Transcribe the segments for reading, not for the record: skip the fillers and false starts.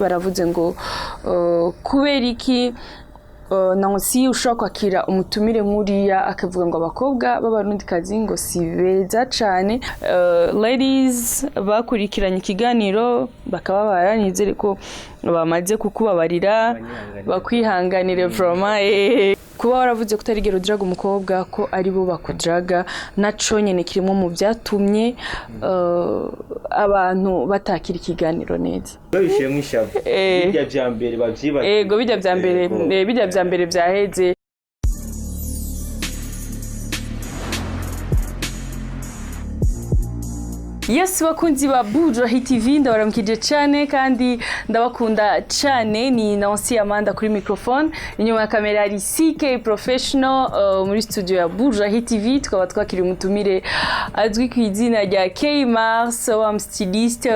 Baravuze ngo kubera iki Nancy ushobora kwakira umutumire nk'uriya akavuga ngo abakobwa b'Abarundikazi ngo si beza cane. Ladies bakurikiranye ikiganiro bakababara, nizere ko bamaze kukubabarira, bakwihanganire vraiment. Kuba waravuze ko utarigera udraga umukobwa, ko ari bo bakudraga, naco nyene kirimo mu byatumye abantu batakira ikiganiro neza. Babishiyemo ishavu. Bijya vya mbere bavyibagiwe. Ego, bijya vya mbere. Ego. Bijya vya mbere vyaheze. Yes, bakunzi ba Buja Hit TV, ndabaramukije cyane kandi ndabakunda cyane. Ni Nancy Amanda kuri microphone, inyuma ya kamera hari CK Professional. Muri studio ya Buja Hit TV tukaba twakiriye umutumire azwi ku izina rya K Mars, wa styliste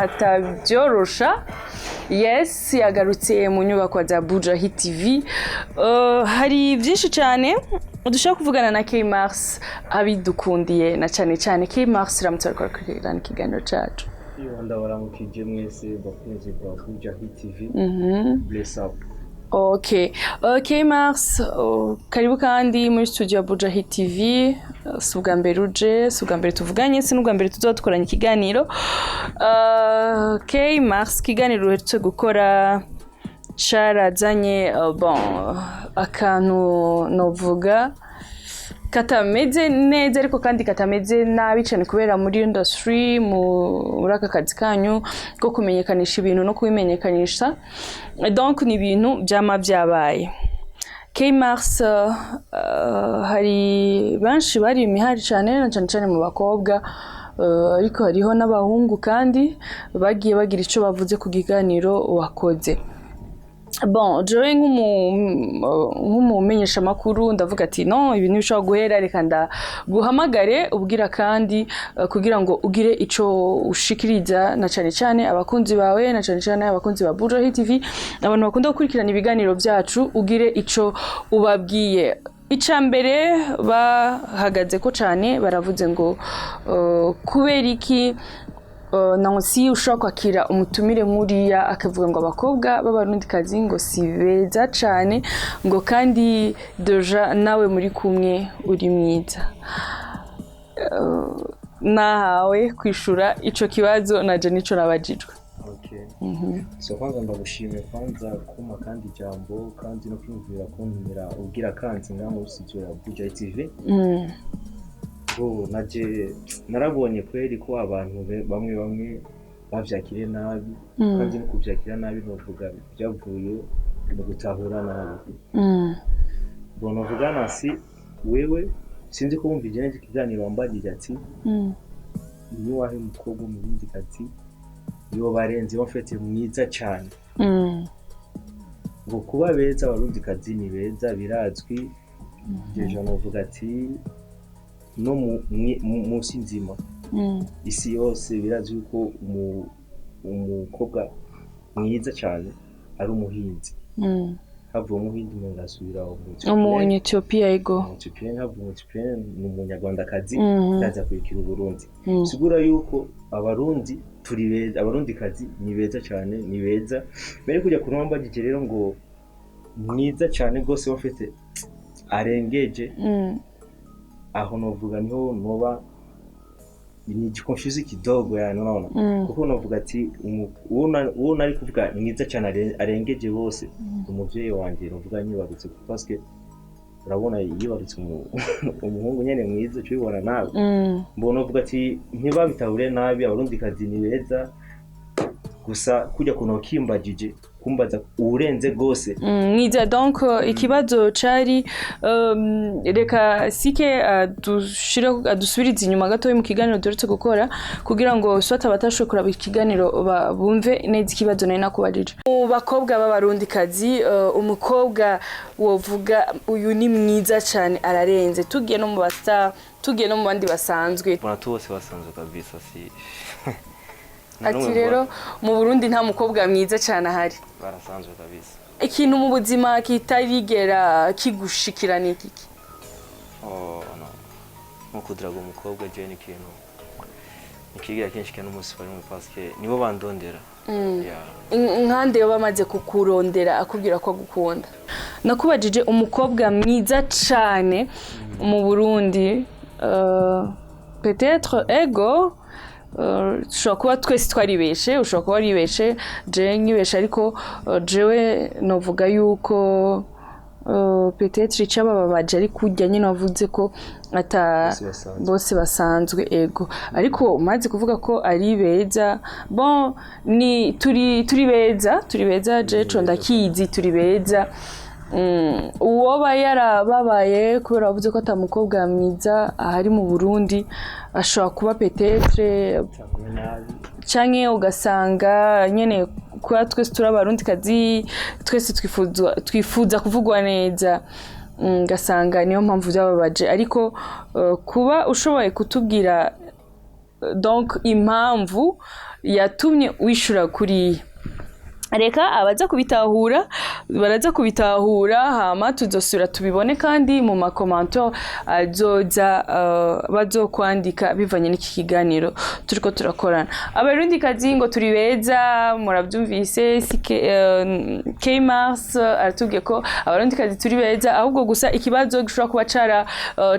atabyorosha. Yes, yagarutse mu nyubako za Buja Hit TV. Hari byinshi cyane dushobora kuvugana na K Mars abidukundiye, na cyane cyane K Mars iramutse ariko arakurikirana ikiganiro cyacu. Iyo, ndabaramukije mwese bakunzi ba Buja Hit TV. Bless up. Okay. K Mars, karibu kandi muri studio ya Buja Hit TV. Si ubwa mbere uje, si ubwa mbere tuvuganye, si n'ubwa mbere tuzoba dukoranye ikiganiro. K Mars, ikiganiro uherutse gukora carazanye bon, akantu novuga katameze neza ariko kandi katameze nabi cyane, kubera muri industry, muri aka kazi kanyu ko kumenyekanisha ibintu no kubimenyekanisha, donc ni ibintu byama byabaye. K Mars, hari benshi bari imihari cyane, na cyane cyane mu bakobwa, ariko hariho n'abahungu kandi bagiye bagira icyo bavuze ku kiganiro wakoze. Bon, jewe nk'umumenyeshamakuru ndavuga ati no, ibintu bishobora guhera, reka ndaguhamagare ubwira kandi kugira ngo ugire ico ushikiriza, na cane cane abakunzi bawe, na cane cane abakunzi ba Buja Hit TV, abantu bakunda gukurikirana ibiganiro byacu, ugire ico ubabwiye. Ica mbere bahagaze ko cane, baravuze ngo kubera iki Nancy ushobora kwakira umutumire nk'uriya akavuga ngo abakobwa b'Abarundikazi ngo si beza cane, ngo kandi déjà nawe muri kumwe uri mwiza. Nahawe kwishura ico kibazo, naje nico nabajijwe. Okay. So kwanza ndagushimiye kwanza kuma kandi ijambo kandi no kwiyumvira kuntumira ubwira kanzi ngaha muri studio ya Buja Hit TV. Bo naje narabonye kweri ko abantu bamwe bamwe bavyakiriye nabi, kandi no kuvyakira nabi novuga byavuye mu gutahura nabi. Bo novuga nasi wewe sinzi ko wumvije neza ikiganiro wambajije ati ni wahe mukobwa w'Umurundikazi yoba arenze en fait mwiza cyane? Ngo kuba beza, Abarundikazi ni beza birazwi. Déjà novuga ati no mu munsi nzima, isi yose birazwi ko umukobwa mwiza cyane ari umuhinzi. Havuye umuhindi umuntu asubira Umunyetiyopiya, ego. Umuethiopien, havuye Umuethiopien ni Umunyarwandakazi, ndaza kurikira Uburundi. Sigura yuko Abarundi turi beza, Abarundikazi ni beza cyane, ni beza mbere. Kujya ku mbagije rero ngo mwiza cyane rwose bafite arengeje, aho novuga niho noba ni confuse kidogo yani, unaona? Kuko novuga ati uwo nari kuvuga mwiza cyane arengeje bose, umuvyeyi wanje novuga nyibarutse, parce que urabona yibarutse umuhungu nyene mwiza ucubibona nawe. Mbona uvuga ati ntibabitahure nabi, Abarundikazi ni beza, gusa kujya kuntu wakimbagije kumbaza uwurenze rwose. Mwiza, donc ikibazo cari reka sike adushire adusubirize inyuma gatoya mu kiganiro duherutse gukora, kugira ngo soit abatashoboye kuraba ikiganiro bumve neza ikibazo nari nakubajije. Mu bakobwa b'Abarundikazi, umukobwa wovuga uyu ni mwiza cane ararenze, tugiye no mu ba star, tugiye no mu bandi basanzwe? Mbona tu bose basanzwe kabisa, si nta Ati n'umwe. rero Mbona mu Burundi nta mukobwa mwiza cane ahari. Barasanzwe kabisa. Ikintu mu buzima kitarigera kigushikira ni iki? Oh no, nko kudiraga umukobwa jewe ni ikintu nikigira kenshi kandi n'umunsi bari mu, parce que nibo bandondera. Yeah. Nkande yo bamaze kukurondera akubwira ko agukunda. Nakubajije umukobwa mwiza cane mu Burundi, peut-être ego, ushobora kuba twese twaribeshe, ushobora kuba waribeshe, jewe nkibeshe, ariko jewe novuga yuko peut-être icabababaje ari kurya nyine wavuze ko ata Bose basanzwe. Bose basanzwe, ego, ariko umaze kuvuga ko ari beza, bon, ni turi beza, turi beza, jeco ndakizi, turi beza. Uwoba yarababaye kubera wavuze ko ata mukobwa mwiza ahari mu Burundi, ashobora kuba peut-être Cyangwa nabi. Canke ugasanga nyene kuba twese turi Abarundikazi, twese twifuza kuvugwa neza, ugasanga niyo mpamvu byababaje. Ariko kuba ushoboye kutubwira, donc impamvu yatumye wishura kuriya, reka abaza kubitahura baraza kubitahura, hama tuzosubira tubibone kandi mu ma commentaires azoza, bazokwandika bivanye n'iki kiganiro turiko turakorana. Abarundikazi ngo turi beza, murabyumvise. K Mars aratubwiye ko Abarundikazi turi beza, ahubwo gusa ikibazo gishobora kuba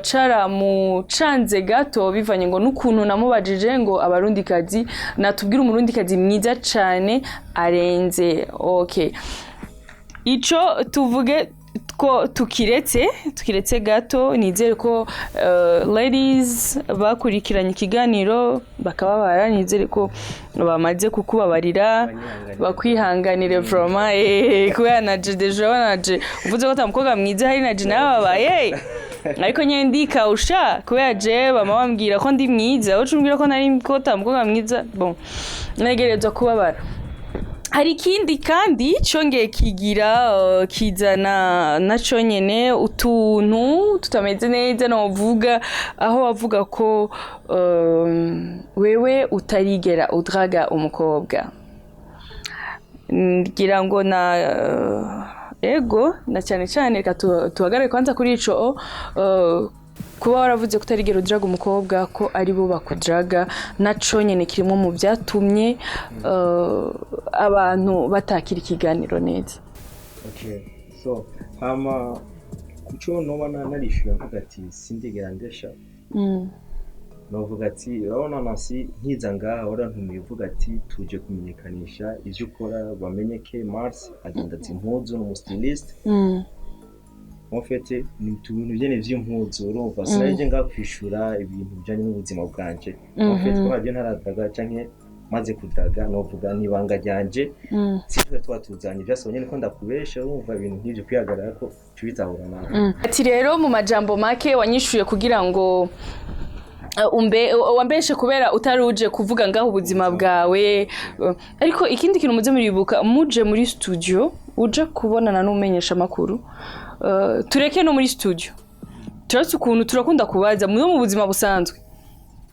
cara mucanze gato bivanye ngo n'ukuntu namubajije ngo Abarundikazi, natubwire Umurundikazi mwiza cane arenze. Okay, ico tuvuge ko tukiretse gato. Nizere ko ladies bakurikiranye ikiganiro bakababara, nizere ko bamaze kukubabarira. Banyihanganire. Bakwihanganire vraiment, kubera naje déjà naje uvuze ko ata mukobwa mwiza hari, naje nababaye, ariko nyene ndikawusha kubera je bama bambwira ko ndi mwiza, uca umbwira ko nari ko ata mukobwa mwiza, bon, negerezwa kubabara. Hari ikindi kandi congeye kigira, kizana naco nyene utuntu tutameze neza novuga, aho wavuga ko wewe utarigera udraga umukobwa. Ngira ngo na ego, na cyane cyane reka tuhagarare kwanza kuri ico, kuba waravuze ko utarigera udraga umukobwa, ko ari bo bakudraga, naco nyene kirimo mu byatumye abantu batakira ikiganiro neza. Okay, so hama kuco noba narishyuye mvuga ati sindigera ndesha, novuga ati urabona Nancy, nkiza ngaha warantumiye uvuga ati tuje kumenyekanisha ivyo ukora, bamenye ke Mars adandaza impuzu, ni umu styliste. En fait ni utuntu nyene vy'impuzu, urumva sinarije ngaha kwishura ibintu bijanye n'ubuzima bwanje. En fait ko nabyo ntaradaga canke maze kudraga, novuga n'ibanga ryanje, sitwe twatuzanye vyasaba nyene ko ndakubesha, urumva ibintu nk'ivyo kwihagarara ko tubitahura nawe. Ati rero mu majambo make wanyishuye kugira ngo umbe wambeshe kubera utaruje kuvuga ngaho ubuzima bwawe. Ariko ikindi kintu muze muribuka, muje muri studio uje kubonana n'umenyesha makuru, tureke no muri studio, turetse ukuntu turakunda kubaza no mu buzima busanzwe,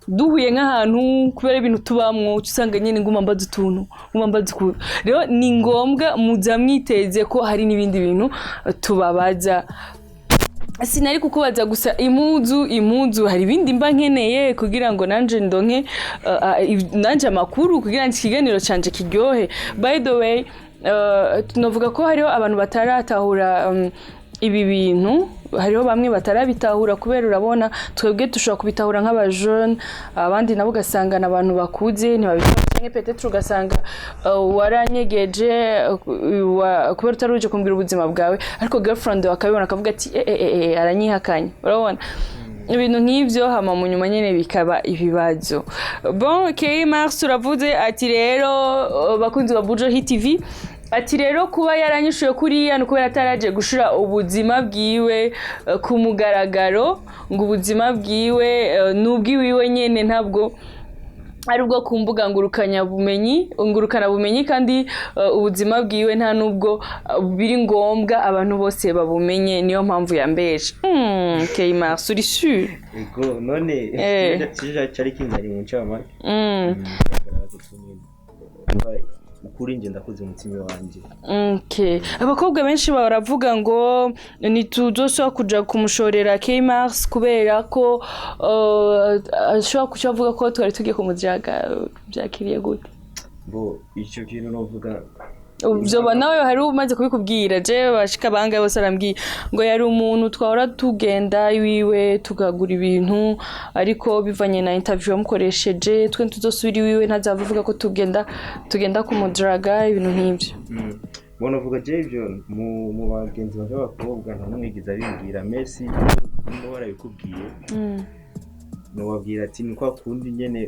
duhuye nk'ahantu kubera ibintu tubamwo, uca usanga nyine nguma mbaza utuntu, nguma mbaza ukuntu. Rero ni ngombwa muza mwiteze ko hari n'ibindi bintu tubabaza. Sinari kukubaza gusa impuzu, hari ibindi mba nkeneye kugira ngo nanje ndonke nanje amakuru kugira ngo ikiganiro canje kiryohe. By the way, tunavuga ko hariho abantu bataratahura ibi bintu, hariho bamwe batarabitahura kubera urabona twebwe dushobora kubitahura nk'abajene, abandi nabo ugasanga ni abantu bakuze ntibabitahura, canke peut-être ugasanga waranyegeje kubera utaruje kumbwira ubuzima bwawe, ariko girlfriend wawe akabibona akavuga ati eh, eh, eh, aranyihakanye. Urabona ibintu nk'ivyo, hama mu nyuma nyene bikaba ibibazo. Bon, okay, Mars uravuze ati rero, bakunzi ba Bujo Hit TV, ati rero kuba yaranyishuye kuriya ni ukubera ataraje gushira ubuzima bwiwe ku mugaragaro, ngo ubuzima bwiwe n'ubwiwiwe nyene, ntabwo ari ubwo ku mbuga ngurukanabumenyi, kandi ubuzima bwiwe nta nubwo biri ngombwa abantu bose babumenye, niyo mpamvu yambeje. Okay, Mars, uri sûr? Ego none cari kinzanye mu ncamake. Ukuri nje ndakoze umutima wanje. Okay. Abakobwa benshi baravuga ngo ntituzosubira kuja kumushorera K Mars kubera ko ashobora kuca avuga ko twari tugiye kumujaga. Byakiriye gute? Bo icyo kintu novuga. Uvyo nawe hari umaze kubikubwira? Je bashika bangahe bose arambwiye ngo yari umuntu twahora tugenda iwiwe tukagura ibintu, ariko bivanye na interview yamukoresheje, twe ntituzosubira iwiwe, ntazava avuga ko tugenda kumudaraga, ibintu nk'ivyo. Bona uvuga je ibyo mu bagenzi banje b'abakobwa nta n'umwe yigeze abimbwira. Messi nimba barabikubwiye, nobabwira ati ni kwa kundi nyene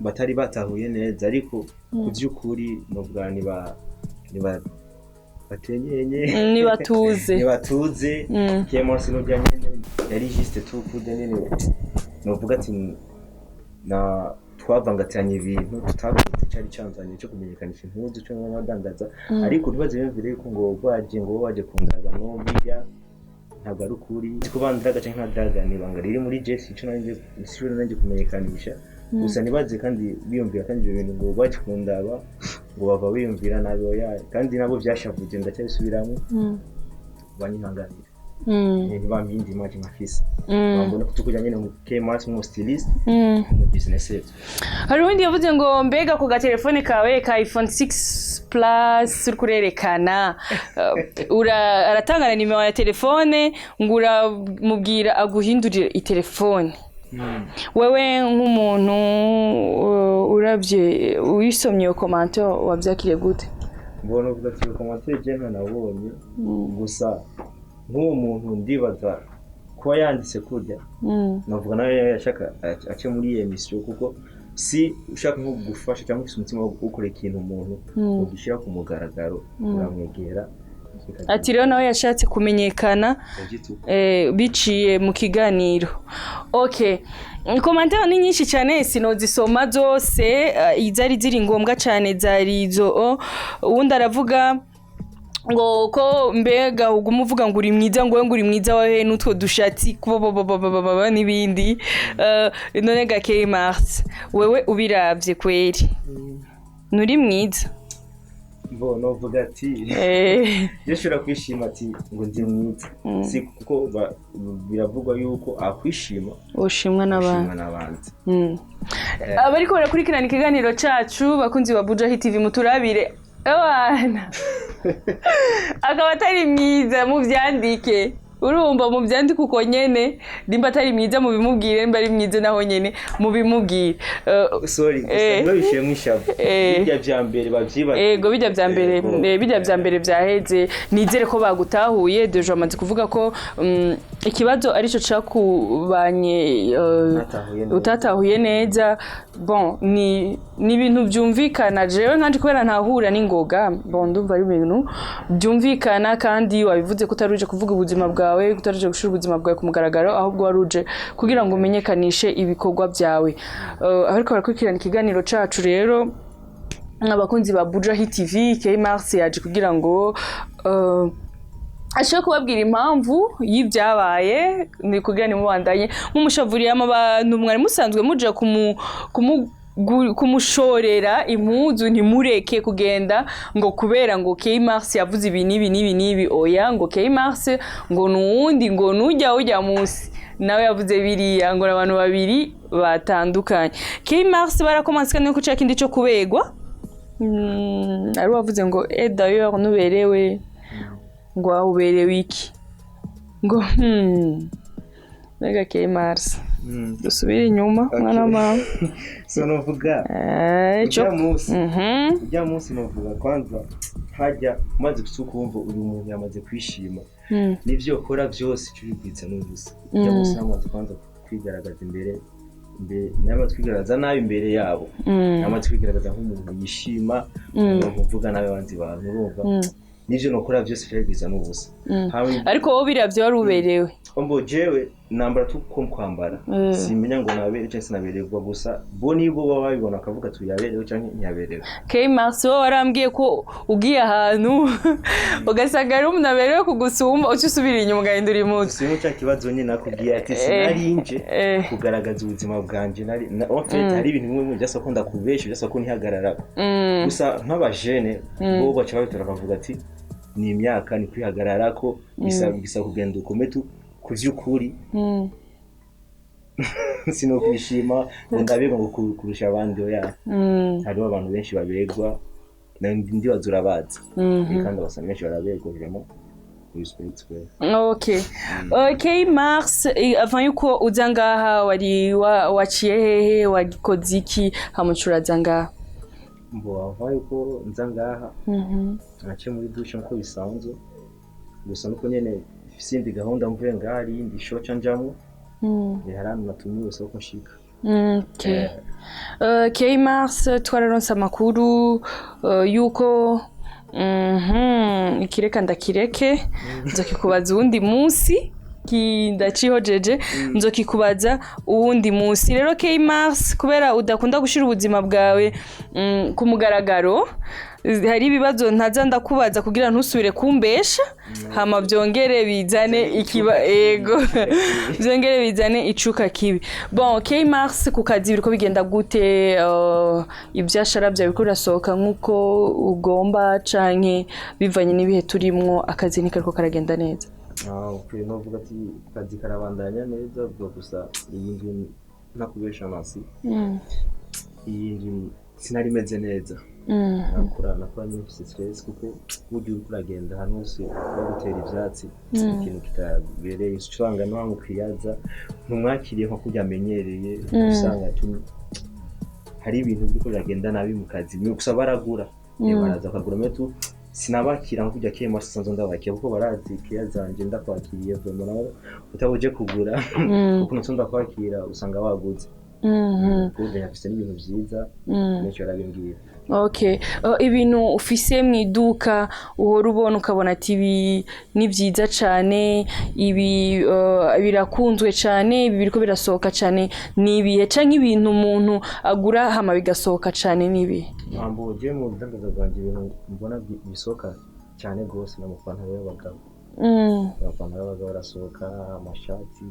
batari batahuye neza, ariko ku by'ukuri novuga niba batenyenye. Nibatuze. Nibatuze. Kmrs nurya nyene yari juste tu kurya nyene, novuga ati na twavangatiranye ibintu tutavuze, cyari canzanye cyo kumenyekanisha impuzu cyangwa abadandaza, ariko ntibaze biyumvire yuko ngo baje ngo baje kundaga no bijya, ntabwo ari ukuri. Kuba ndaga cyangwa ntadaga ni ibanga riri muri Jesse, ico nanje sishobora nanje kumenyekanisha gusa. Ntibaze kandi biyumvira kandi ibyo bintu ngo baje kundaba ngo bava biyumvira nabi, oya. Kandi nabo byashavuje, ndacyabisubiramo, banyihanganira. Ntibambindi image nkafise, bambona kutukuja nyene mu Kmart mu stylist, mu business. Hari uwundi yavuze ngo mbega ku gatelefone kawe ka iPhone 6 Plus uri kurerekana, aratanga na nimero ya telefone ngo uramubwira aguhindurire itelefone. Wewe nk'umuntu uravye uyisomye iyo commentaire, wavyakiriye gute? Mbona uvuga ati iyo commentaire je ntanabonye gusa, nk'uwo muntu ndibaza kuba yanditse kurya, navuga nawe yashaka ace muri iyo émission, kuko si ushaka nko gufasha cyangwa ufite umutima wo gukora ikintu umuntu ugishyira ku mugaragaro, uramwegera. Ati rero nawe yashatse kumenyekana biciye mu kiganiro. Okay, commentaire ni nyinshi cyane, sinozisoma zose. Izari ziri ngombwa cyane zari izo. Uwundi aravuga ngo ko mbega uguma uvuga ngo uri mwiza, ngo we ngo uri mwiza wawe n'utwo dushatsi kubababababa n'ibindi. None ga K Mars, wewe ubiravye kweri nuri mwiza? Bo novuga ati je ushobora kwishima ati ngo ndi mwiza, si kuko biravugwa yuko akwishima ushimwa n'abandi. Ushimwa n'abandi. Abariko barakurikirana ikiganiro cacu, bakunzi ba Buja Hit TV, muturabire abana akaba atari mwiza, muvyandike, urumva, muvyandike uko nyene. Nimba atari mwiza mubimubwire, nimba ari mwiza naho nyene mubimubwire. Sorry gusa, ntibabishiremo ishavu. Bijya vya mbere bavyibagiwe. Ego, bijya vya mbere. Yego. Bijya vya mbere vyaheze, nizere ko bagutahuye. Déjà amaze kuvuga ko ikibazo arico cakubanye Ntatahuye neza. Utatahuye neza. Bon, ni ibintu byumvikana. Jewe nkanje kubera ntahura n'ingoga, bon, ndumva ari ibintu byumvikana, kandi wabivuze ko utaruje kuvuga ubuzima bwawe, utaruje gushira ubuzima bwawe ku mugaragaro, ahubwo waruje kugira ngo umenyekanishe ibikorwa byawe. Ariko barakurikirana ikiganiro cacu rero, abakunzi ba Buja Hit TV, K Mars yaje kugira ngo ashobora kubabwira impamvu y'ibyabaye, ni kugira nimubandanye mumushavuriyemo. Abantu mwari musanzwe muja kumushorera impuzu, ntimureke kugenda ngo kubera ngo K Mars yavuze ibi n'ibi n'ibi n'ibi. Oya, ngo K Mars ngo nuwundi, ngo nujya ujya munsi nawe yavuze biriya, ngo abantu babiri batandukanye. K Mars barakomanse kandi no ku kindi cyo kubegwa. Ari wavuze ngo eh d'ailleurs nuberewe, ngo aho uberewe iki, ngo mbega K Mars, dusubire inyuma mwana wa mama. So novuga cyo ujya munsi ujya munsi novuga kwanza hajya umaze gusuka, wumva uyu muntu yamaze kwishima, n'ivyo ukora byose icyo ubibwitse n'ubusa. Ujya munsi namaze kwanza kwigaragaza imbere, namaze kwigaragaza nabi imbere yabo, namaze kwigaragaza nk'umuntu yishima, umuntu uvuga nabi abandi bantu, urumva n'ivyo nokora byose vyabwiza n'ubusa. Ariko wowe biravye wari uberewe? Ombo jewe nambara tuko kwambara, simenya ngo nabere cyangwa sinabererwa, gusa bo nibo baba babibona akavuga ati yaberewe cyangwa ntiyaberewe. K Mars, wowe warambwiye ko ugiye ahantu ugasanga hari umuntu aberewe kugusumba, uca usubira inyuma ugahindura impuzu. Simo cya kibazo nyine nakubwiye ati sinarinje kugaragaza ubuzima bwanje, nari en fait hari ibintu bimwe bimwe byasa ko ndakubesha, byasa ko ntihagarara gusa. Nk'abajene bo baca babitora bakavuga ati ni imyaka, ni kwihagarara ko bisaba kugenda ukome tu ku vy'ukuri. Sinokwishima ngo ndabegwa ngo kurusha abandi, oya. Hariho abantu benshi babegwa, ndibaza urabazi. Kandi abasani benshi barabegwa, vraiment respect we. Okay, Mars, avant yuko uza ngaha wari waciye hehe, wagikoze iki hama uraza ngaha? Mbo avant yuko nza ngaha, naciye muri douche nkuko bisanzwe, gusa nuko nyene mfise iyindi gahunda, mvuye ngaha hari iyindi show ca njamwo. Hari ahantu natumiwe, soko ko nshika. Okay. K Mars, twararonse amakuru yuko ikireka ndakireke, nzokikubaza uwundi munsi, ndacihojeje, nzokikubaza uwundi munsi. Rero K Mars, kubera udakunda gushira ubuzima bwawe ku mugaragaro, hari ibibazo ntaza ndakubaza kugira ntusubire kumbesha, hama byongere bizane ikiba ego, byongere bizane icuka kibi. Bon, K Mars, ku kazi biriko bigenda gute? Ibyashara byawe biriko birasohoka nk'uko ugomba, canke bivanye n'ibihe turimwo akazi ntikariko karagenda neza? Ah, okay, novuga ati akazi karabandanya neza, ubwo gusa iyi ndwi, ntakubesha Nancy, iyi ndwi sinari meze neza. Nakora nyine mfise stress, kuko burya uriko uragenda ahantu hose bagutera ivyatsi, ikintu kitabereye, usanga no mukiriyaza ntumwakiriye nko kurya amenyereye. Usanga hari ibintu biriko biragenda nabi mu kazi. Ni gusa baragura. Baraza bakagura, mais tu sinabakira nko kurya kema sanzwe ndabakira, kuko barazi kiriya zanje ndakwakiriye vraiment, nawe utabuje kugura kuko nutso ndakwakira usanga waguze. Kuko afise n'ibintu vyiza, benshi barabimbwira. Okay. Ibintu ufise mu iduka uhora ubona ukabona ati ibi ni byiza cane, ibi birakunzwe cane, ibi biriko birasohoka cane, ni ibihe? Canke ibintu umuntu agura hama bigasohoka cane ni ibihe? Mambo je mu budandaza bwanjye, ibintu mbona bisohoka cyane gose ni amapantaro y'abagabo. Amapantaro y'abagabo arasohoka, amashati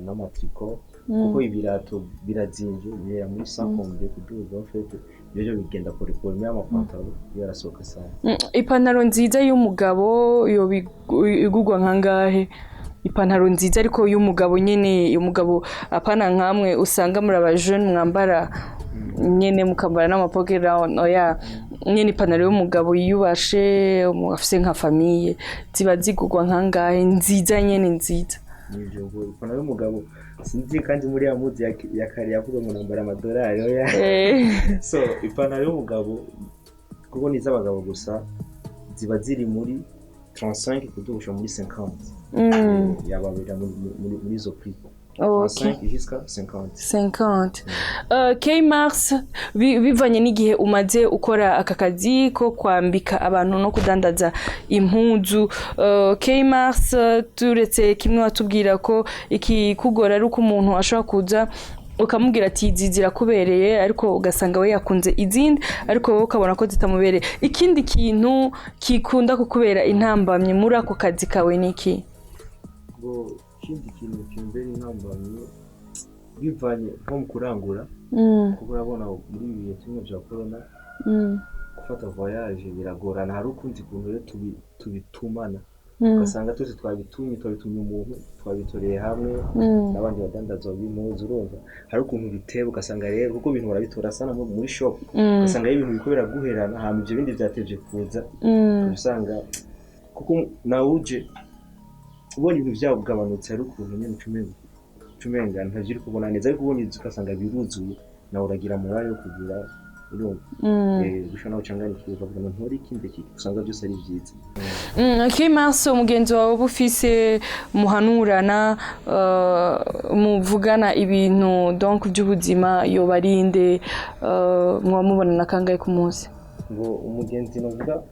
n'amatriko, kuko ibirato birazimvye, bihera muri 100 kuduga. En fait ibyo bigenda pole pole, mais amapantaro yo arasohoka sana. Ipantaro nziza y'umugabo yoba igurwa nkangahe? Ipantaro nziza ariko y'umugabo nyene, umugabo, apana nkamwe usanga muri aba jeune mwambara nyene mukambara n'amapocket round, oya, nyene ipantaro y'umugabo yiyubashe, afise nka famille, ziba zigurwa nkangahe, nziza nyene nziza? Nivyo, ngo ipantaro y'umugabo sinzi, kandi muri ya muzi ya kare yavuga ngo nambara amadolari, oya. So ipantaro y'umugabo, kuko ni iz'abagabo gusa, ziba ziri muri 35 kudusha muri 50. Yababera muri izo prix, 35 jusqu'à 50. 50. K Mars, bivanye n'igihe umaze ukora aka kazi ko kwambika abantu no kudandaza impuzu, K Mars, turetse kimwe watubwira ko ikikugora ari uko umuntu ashobora kuza ukamubwira ati izi zirakubereye, ariko ugasanga we yakunze izindi, ariko wowe ukabona ko zitamubereye, ikindi kintu kikunda kukubera intambamyi muri ako kazi kawe ni iki? Ngo ikindi kintu kimbera intambamyi, bivanye nko mu kurangura, kuko urabona muri ibi bihe turimo bya corona, gufata voyage biragorana. Hari ukundi kuntu rero tubitumana, ugasanga twese twabitumye umuntu, twabitoreye hamwe n'abandi badandaza b'impuzu. Urumva hari ukuntu biteba, ugasanga rero kuko ibintu barabitora sana muri shop, ugasanga ari ibintu biriko biraguherana, hama ivyo bindi vyatevye kuza. Usanga kuko nawe uje ubonye ibintu vyabo bigabanutse, hari ukuntu nyene ucumenga ntavyo uri kubona neza, ariko ubonye inzu ugasanga biruzuye, nawe uragira morale yo kugura, urumva. Gushobora nawe ucanganyikiwe ukavuga ngo ntore ikindi iki, usanga byose ari vyiza. K Mars, umugenzi wawe uba ufise muhanurana, muvugana ibintu donc by'ubuzima, yoba ari nde? Muba mubonana kangahe ku munsi? Ngo umugenzi novuga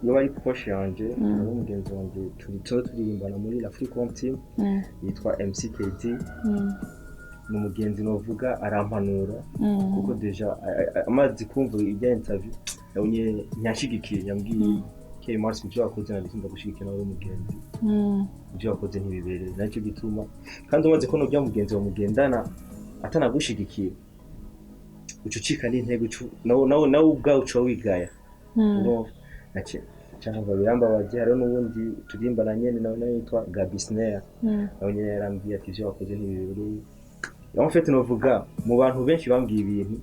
iyo ari proche yanje, ari umugenzi wanje turi tuba turirimbana muri la Free Team, yitwa MCKT. Ni umugenzi novuga arampanura, kuko déjà amaze kumva ibya interview yabonye nyanshigikiye, yambwiye: "K Mars, ibyo wakoze nabyo ndagushigikiye, nawe uri umugenzi, ibyo wakoze ntibibereye." Nacyo gituma kandi umaze kubona ibya mugenzi wawe mugendana atanagushigikiye, uca ucika n'intego, nawe ubwawe uca wigaya. Urumva? Cyangwa birambabaje. Hariho n'ubundi turimbana nyene, nawe yitwa Gabi Snare, nawe nyene yarambwiye ati ivyo wakoze ntibibereye. En fait, novuga mu bantu benshi bambwiye ibintu,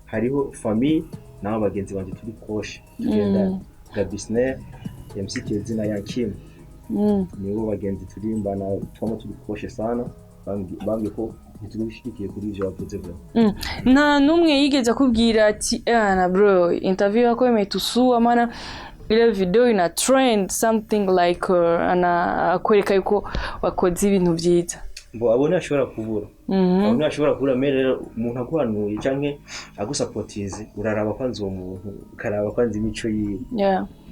hariho famille n'abo bagenzi banje turi proche tugendana, Gabi Snare, MC Kezi na Yankim, nibo bagenzi turimbana, twama turi proche sana. Bambwiye ko ntitubishigikiye kuri ivyo wavuze bro. Nta n'umwe yigeze akubwira ati: "Na bro, interview yako imetusua, maana ile video ina trend," something like ana akwereka yuko wakoze ibintu vyiza? Mbo abo ntashobora kubura, abo ntashobora kubura. Mbere rero umuntu aguhanuye canke agusapotize, uraraba kwanza uwo muntu, ukaraba kwanza imico yiwe.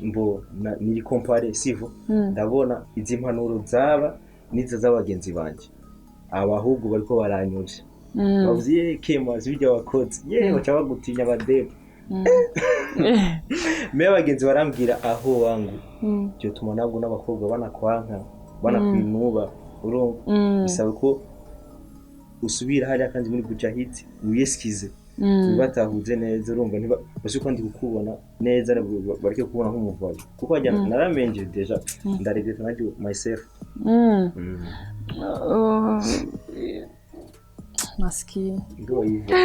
Mbo niri compare sivyo? Ndabona izi mpanuro zaba n'izo z'abagenzi banje, abahubwo bariko baranyovya, bavuze: "Ye Kemazi, bijya wakoze ye," baca bagutinya abadebu. Mais abagenzi barambwira aho wangu byotuma nabwo n'abakobwa banakwanka, banakwinuba, urumva? Bisaba ko usubira hariya kandi muri Bujahid wiyesikize, batahuze neza, urumva? Ntiba basi ko ndi kukubona neza, bareke kubona nk'umuvayo, kuko wajya naramenje déjà, ndaregreta nanjye myself. Maskini. Ndio hivyo,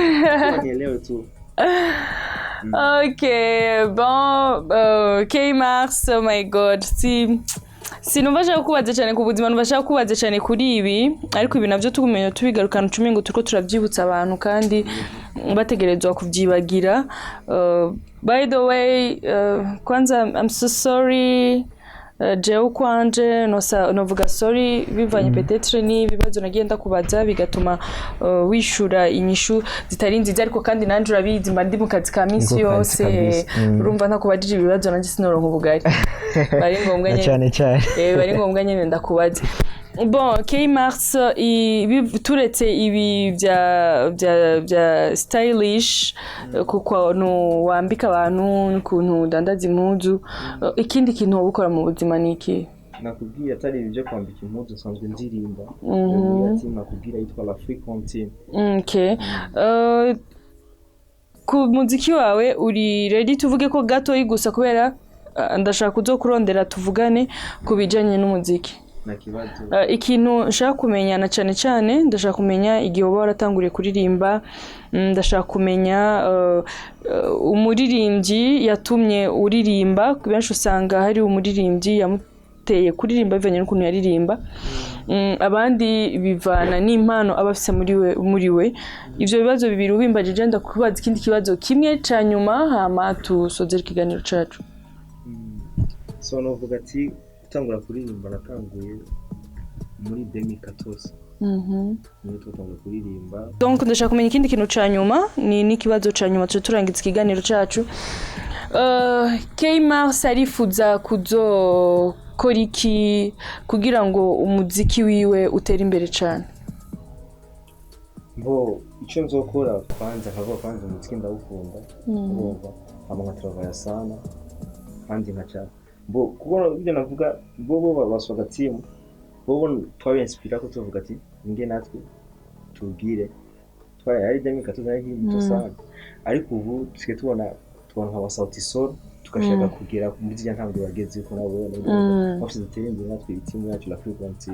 nielewe tu. Ok, bon, K Mars, oh my God, si sinumva ashaka kubaza cyane ku buzima, numva ashaka kubaza cyane kuri ibi, ariko ibi navyo tugumenya tubigarukana ucumengo ngo turiko turavyibutsa abantu kandi bategerezwa kuvyibagira. By the way, kwanza I'm so sorry. Jewe kwanje nosa novuga sorry bivanye peut-être n'ibibazo nagiye ndakubaza bigatuma wishura inyishu zitari nziza, ariko kandi nanje urabizi mba ndi mu kazi ka minsi Niko kazi yose. kabisa. Urumva ntakubajije ibibazo nanje sinoronka ubugari, bari ngombwa Na nyene. cyane cyane. Bari ngombwa nyene ndakubaze. Bon, K Mars, turetse ibi bya stylish, kuko wambika abantu n'ukuntu udandaza impuzu, ikindi kintu woba ukora mu buzima ni iki? Nakubwiye, atari ibi byo kwambika impuzu, nsanzwe ndirimba muri ya team nakubwira yitwa La Frequent Team. Okay. Ku muziki wawe uri ready? Tuvuge ko gatoyi gusa kubera ndashaka kuzokurondera tuvugane ku bijanye n'umuziki. Nta kibazo. Ikintu nshaka kumenya na cyane cyane, ndashaka kumenya igihe uba waratanguriye kuririmba, ndashaka kumenya umuririmbyi yatumye uririmba. Benshi usanga hari umuririmbyi yamuteye kuririmba bivanye n'ukuntu yaririmba, abandi bivana n'impano aba afise muri we. Ivyo bibazo bibiri ubimbajije, ndakubaza ikindi kibazo kimwe ca nyuma, hama tusozere ikiganiro cacu. So novuga ati gutangura kuririmba natanguye muri 2014, niyo twatangura kuririmba. Donc ndashaka kumenya ikindi kintu ca nyuma, ni n'ikibazo ca nyuma tuce turangiza ikiganiro cacu. K Mars arifuza kuzokora iki kugira ngo umuziki wiwe utere imbere cane? Mbo icyo nzokora kwanza, nkavuga kwanza umuziki ndawukunda, urumva? Hama nkatravaya sana kandi nkaca mbo kubona ibyo navuga bo baswaga team, bo twabenspira ko tuvuga ati ninge natwe tubwire twari ari 2014, nari nkiri muto sana, ariko ubu dusigaye tubona nka ba Sauti Sol, tugashaka kugera muri ziriya ntambwe bageze ko nabo bafite, dutere imbere natwe team yacu La Frequency.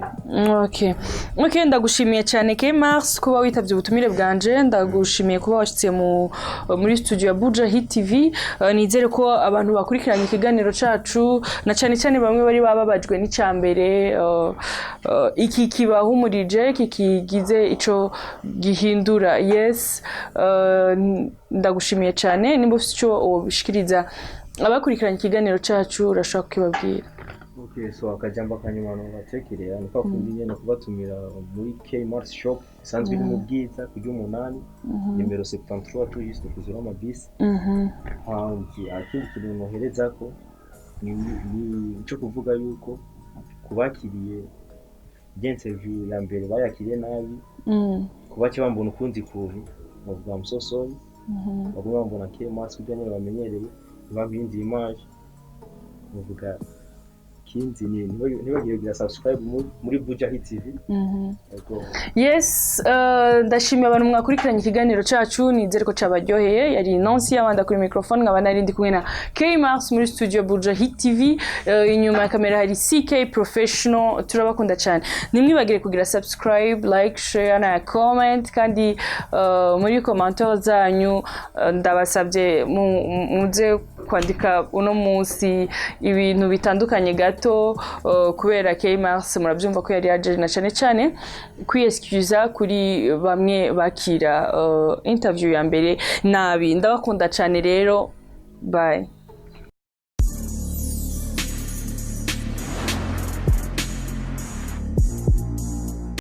Okay, ndagushimiye cyane K Mars kuba witavye ubutumire bwanje, ndagushimiye kuba washitse muri studio ya Buja Hit TV. Nizere ko abantu bakurikiranye ikiganiro cacu, na cyane cyane bamwe bari bababajwe n'icambere, iki kibahumurije, kikigize ico gihindura. Yes, ndagushimiye cyane. Nimba ufite ico wobishikiriza abakurikiranye ikiganiro cacu, urashobora kukibabwira. Okay, so akajambo kanyuma nobatekerera ni kwa kundi nyene kubatumira muri K Mars Shop isanzwe iri mu Bwiza ku ry'umunani, nimero 73, tout juste kuzura amabisi. Hangi akindi kintu noherezako ni ico kuvuga yuko kubakiriye interview ya mbere bayakiriye nabi, kubaca bambona ukundi kuntu, bavuga I'm so sorry. Baguma bambona K Mars kugira nyene bamenyereye, ntibampindire image, bavuga. Ikindi ni ntibagire kugira subscribe muri Buja Hit TV. Yego. Yes, ndashimiye abantu mwakurikiranye ikiganiro cacu, nizere ko cabaryoheye. Yari Nancy Yabanda kuri microphone, nkaba nari ndi kumwe na K Mars muri studio Buja Hit TV. Inyuma ya kamera hari CK Professional. Turabakunda cyane, ntimwibagire kugira subscribe, like, share na comment. Kandi muri commentaire zanyu, ndabasabye muze kwandika uno munsi ibintu bitandukanye gato, kubera K Mars murabyumva ko yari yaje na cyane cyane kwiyexcusa kuri bamwe bakira interview ya mbere nabi. Ndabakunda cyane rero, bye.